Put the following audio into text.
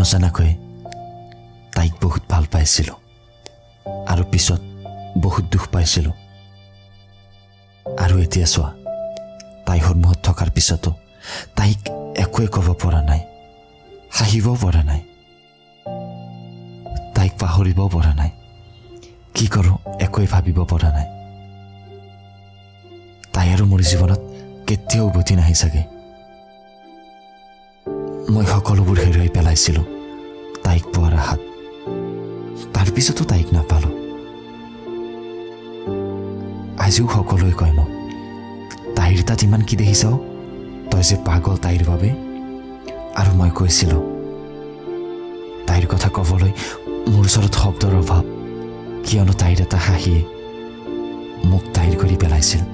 নজনাকৈ তাইক বহুত ভাল পাইছিলোঁ আৰু পিছত বহুত দুখ পাইছিলোঁ। আৰু এতিয়া চোৱা, তাই সন্মুখত থকাৰ পিছতো তাইক একোৱে ক'ব পৰা নাই, হাঁহিবও পৰা নাই, তাইক পাহৰিবও পৰা নাই। কি কৰোঁ একোৱে ভাবিব পৰা নাই। তাই আৰু মোৰ জীৱনত কেতিয়াও উভতি নাহে চাগে। মই সকলোবোৰ হেৰুৱাই পেলাইছিলোঁ তাইক পোৱাৰ আশাত। তাৰপিছতো তাইক নাপালোঁ। আজিও সকলোৱে কয় মোক, "তাইৰ তাত ইমান কি দেখিছ, তই যে পাগল তাইৰ বাবে?" আৰু মই কৈছিলোঁ, তাইৰ কথা ক'বলৈ মোৰ ওচৰত শব্দৰ অভাৱ, কিয়নো তাইৰ এটা হাঁহিয়ে মোক তাইৰ কৰি পেলাইছিল।